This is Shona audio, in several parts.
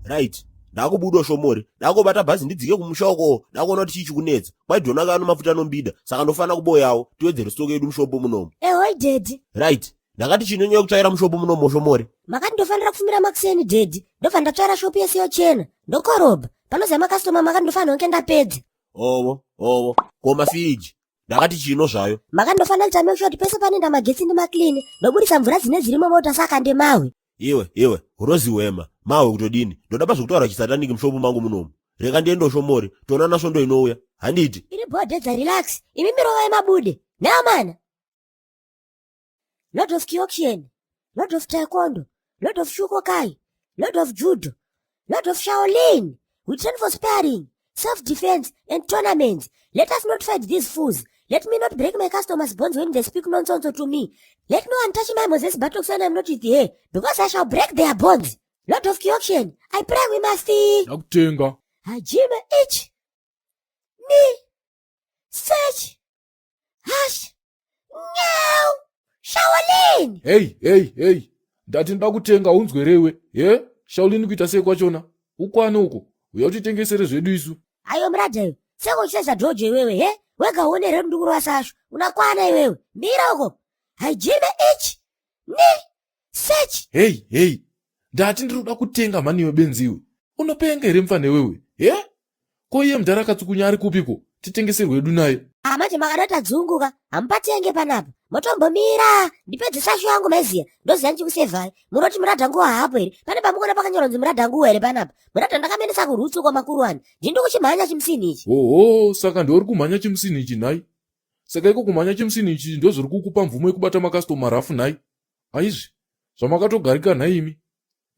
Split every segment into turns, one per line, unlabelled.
Right, ndakubuda shomori, ndakubata bhazi ndidzike kumusha uko, ndakuona kuti chii chikunetsa. Kwaidhona kano mafuta anombida, saka ndofanira kuboyawo, tiwedzere stock yedu mushopo munomu.
Ehoi daddy.
Right, ndakati chinonyanya kutsvaira mushopo munomu shomori.
Makati ndofanira kufumira makuseni daddy, ndobva ndatsvaira shopu yese yochena, ndokorobha. Panoziva makastoma makati ndofanira kunge ndapedza.
Owo, owo, ko mafiriji ndakati chino zvayo.
Makati ndofanira kuita make sure kuti pese panoenda magetsi ndimaclean, ndoburitsa mvura dzine dzirimo mota saka ndemahwe.
Iwe, iwe, unozi hwema, mahwe kutodini? Ndoda pazvekutaura chisataniki mushopu mangu munomu. Rega ndiende shomori, toonana svondo inouya. Handiti?
Iri bhodhedza relax, imi mirovai mabude. Neamana. Lord of Kyokushin, Lord of Taekwondo, Lord of Shukokai, Lord of Judo, Lord of Shaolin. We train for sparring, self-defense and tournaments. Let us not fight these fools. Let me not break my customers' bones when they speak nonsense to me. Let no one touch my Moses buttocks when I'm not with her, because I shall break their bones. Lord of Kyokushin, I pray we must see.
Ndakutenga.
Hajime ich. Ni. Search. Hash. Nyau. Shaolin.
Hey, hey, hey. Ndati ndoda kutenga unzwe rewe. He? Shaolin kuita sei kwachona? Ukwane uko. Uya utitengesere zvedu isu.
Ayo mradha iwe. Seko uchiseza dojo iwewe, he? Wega uone here ndikuru wasasho. Unakwana iwewe. Mira uko. Haijime ich. Ni. Search.
Hey, hey. Ndati ndiri kuda kutenga mhani iwe benzi iwe. Unopenga here mfana iwewe? He? Ko iye mudhara akatsukunya ari kupiko? Titengeserwe hedu naye.
Ah, manje makada tadzunguka. Hamupatenge panapa. Motombomira. Ndipedze sashu yangu maiziya. Ndoziya ndichikusevhai. Munoti muradha nguwa haapo here? Pane pamukuona pakanyorwa kunzi muradha nguwa here panapa? Muradha ndakamenesa kurutsi uko makuru wani. Ndini ndikuchimhanya chimusini ichi.
Oho, saka ndiwe uri kumhanya chimusini ichi nhai? Saka iko kumhanya chimusini ichi ndozviri kukupa mvumo yekubata makastoma rafu nhai? Aizvi, zvamakatogarika nhai imi.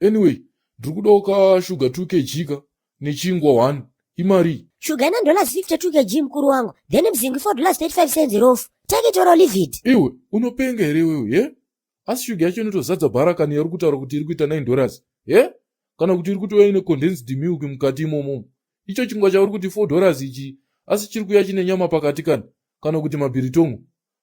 Anyway, ndiri kudawo ka shuga 2 kg ka nechingwa 1. Imarii?
Shuga ina dollars 52 kg mukuru wangu. Then mzingwi 4 dollars 35 cents rofu. Take it or leave it.
Iwe, unopenga here iwewe, he? Asi shuga yacho inotozadza bhara kani yauri kutaura kuti iri kuita 9 dollars, he? Kana kuti iri kutouya ine condensed milk mukati imomo. Icho chingwa chauri kuti 4 dollars ichi, asi chiri kuuya chine nyama pakati kani? Kana kuti mabhiritongo?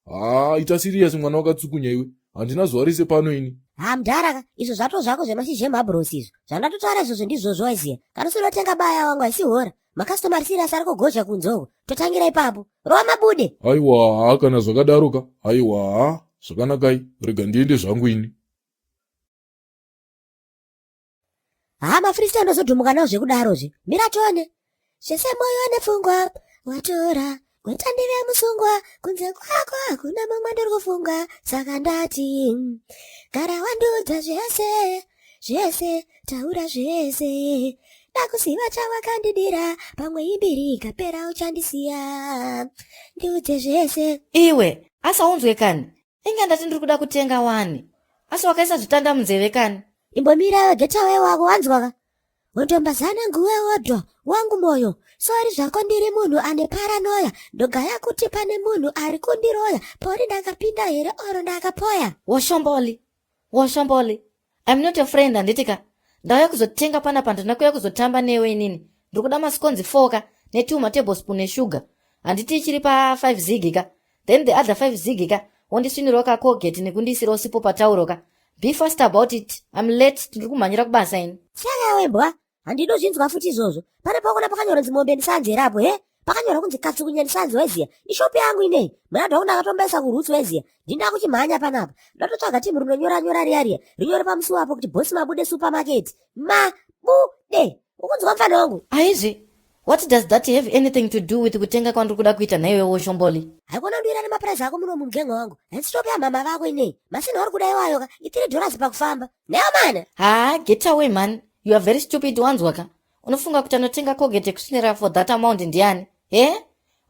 Haa, ita serious mwana wakatsukunya iwe. Handina zuva rese pano ini.
Ha mudhara ka, izvo zvato zvako zvemashizha emabrosi izvo. Zvandatotaura izvozvo ndizvozvo waiziya. Kana usina kutenga baya wangu haisi hora. Makastoma ari serious ari kugozha kunze uko. Totangira ipapo. Rova mabude.
Aiwa, haa kana zvakadaro ka. Aiwa, haa zvakanakai. Rega ndiende zvangu ini.
Haa mafreestyle ndozodhumuka nawo zvekudarozve. Mira tione. Zvese moyo nepfungwa watora gweta ndive musungwa kunze kwako hakuna mumwe ndiri kufunga saka ndati gara wandiudza zvese zvese taura zvese dakuziva chawakandidira pamwe imbiri ikapera uchandisiya ndiudze zvese.
Iwe asaunzwe kani Inga ndati ndiri kuda kutenga wani. Asi wakaisa zvitanda munzeve kani?
Imbomira iwe getaway wako wanzwa ka? Wondombazana nguwe wodwa wangu moyo. Sorry zvako ndiri munhu ane paranoia. Ndogaya kuti pane munhu ari kundiroya. Pori ndakapinda here oro ndakapoya?
Woshomboli. Woshomboli. I'm not your friend handiti ka? Ndauya kuzotenga panapa handina kuuya kuzotamba newe inini. Ndiri kuda maskonzi 4 ka ne2 matablespoon eshuga. Handiti ichiri pa 5 zig ka? Then the other 5 zig ka wondisvinirawo ka Colgate nekundiisirawo sipo patauro ka. Be fast about it. I'm late. Ndiri kumhanyira kubasa ini.
Saka wembwa handidi kuzvinzwa futi izvozvo pane pakuona pakanyorwa kunzi mombe ndisanzi here apo he pakanyorwa kunzi katsukunya ndisanzi waiziya ishopu yangu inei muradu wangu ndakatombaisa kuroots waiziya ndinda kuchimhanya panapa ndatotsvaga timu rinonyora nyora riya riya rinyore pamusiwo apo kuti bosi mabude supermarket mabude ukunzwa mfana wangu
aizvi what does that have anything to do with kutenga kwandiri kuda kuita nhaiwewo shomboli
haikona ndoira nemapurazi ako muno mumugengo wangu haisi shopu yamama vako inei masina uri kuda iwayo ka i3 dollars pakufamba neyo mana
haa get away man You are very stupid wanzwa ka? Unofunga kuti anotenga Colgate yekusvinira for that amount ndiani? Eh?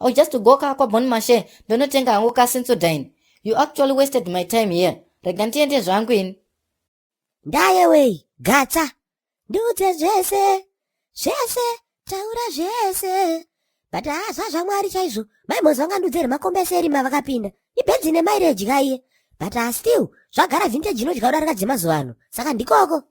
I'll just go ka kwa Bon Marché ndonotenga hangu ka Sensodyne. You actually wasted my time here. Rega ndiende zvangu ini.
Ndaye wei, gatsa. Ndiudze zvese. Zvese, taura zvese. But haa zvazvaMwari chaizvo. Mai Mhozi vangandiudze here makomba ese erima vakapinda. Ibhenzi nemaireji kaiye. But haa still, zvagara vintage inodya kudarika dzemazuva ano. Saka ndikoko.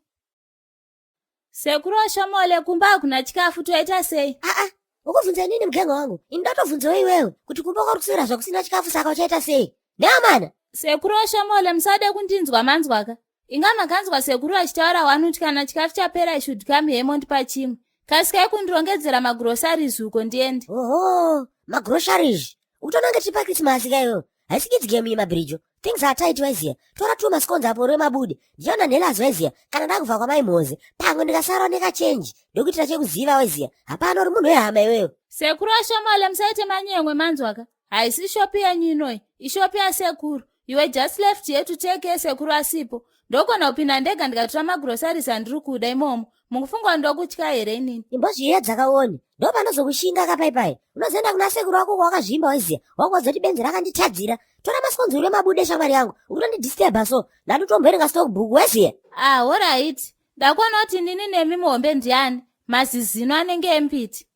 Sekuru Oshomole kumba hakuna chikafu toita sei?
Aa, ukubvunza inini mugenga wangu. Ini ndatobvunzawo iwewe kuti kumba kwari kuswera zvakusina chikafu saka uchaita sei? Neamana.
Sekuru Oshomole musade kundinzwa manzwaka. Inga makanzwa sekuru vachitaura wani kuti kana chikafu chapera I should come here mondipa chimwe. Kasikai kundirongedzera magroceries uko ndiende.
Oho, magroceries. Ukutoona kunge tiri paChristmas ka iwewe. Haisi kids game iyi mabhirijo. Things are tight waiziya. Tora two mascones apo remabude. Ndichaona nhelazi waiziya. Kana ndakubva kwamai Mhoze. Pamwe ndikasara nekachenji. Ndokuitira chekuziva waiziya. Hapana uri munhu wehama iwewe.
Sekuru Ashomole musaite manyemwe manzwaka. Haisi shopi yenyu inoyi. Ishopi yasekuru. You were just left here to take care sekuru asipo. Ndogona kupinda ndega ndikatora magroceries andiri kuda imomo. Mukufunga ndokutya here inini?
Imbozviedza kaone. Ndopanozokushinga kapaipai. Unozoenda kuna sekuru wako kwawakazvimba waiziya. Wakuudza kuti benzi rakanditadzira. Tora maskonzi ure mabude shamwari yangu. Ukutondidisturba so. Ndanditomboerenga stock book waiziya.
Ah, alright. Ndakuona kuti inini nemi muhombe ndiani. Mazizino anenge embiti.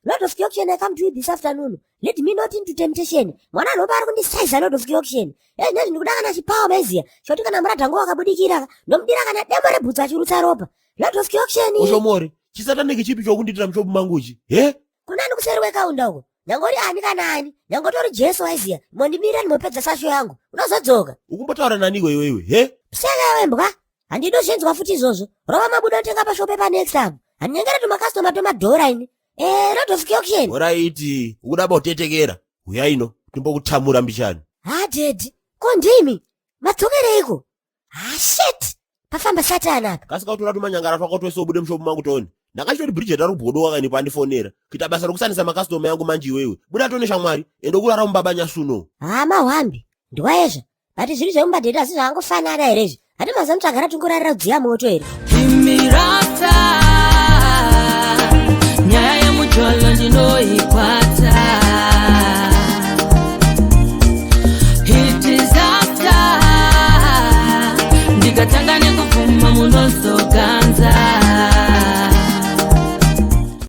Lord of Auction, I come to you this afternoon. Lead me not into temptation. Mwana anopa ari kundisaiza Lord of Auction. Eh, nezvi ndikuda kana chipawa maiziya. Choti kana muradhangu wakabudikira, ndomudira kana demo rebhutsu achirutsa ropa. Lord of Auction.
Oshomori, chisataniki chipi chokundiitira mushopu mangu ichi? He?
Kunani kuseri kwekaunda uko? Nyangori ani kana ani? Nyangotori Jesu waiziya. Mondimirira ndimopedza sasho yangu. Unozodzoka.
Ukumbotaura naniko iwewe? He?
Seka iwe mbwa. Handidi kuzvinzwa futi izvozvo. Rova mabudo otenga pashope panext apo. Handinyengere tumakastoma twemadhora ini. Eh, Lord of Auction.
Horaiti, ukuda bautetekera. Huya ino, timbokutamura mbichani.
Ha, daddy. Ko ndimi? Madzokereiko? Ha, shit. Pafamba Satan apa.
Kasika kutora tumanyangara twako twese ubude mushopu mangu toni. Ndakachitoti Bridget ari kubhodoka kaini pandifonera. Kuita basa rokusanisa makastoma yangu manje iwewe. Buda tone shamwari, ende ukurara mubaba nyasuno.
Ha, mahwambi. Ndiwaezva. But zviri zvemumba daddy asi zvakangofanana here izvi? Hati mazuva muchagara tingorarira kudziya moto here?
Imirata nyaya yemujolo ndinoikwata It disaster ndikatanga.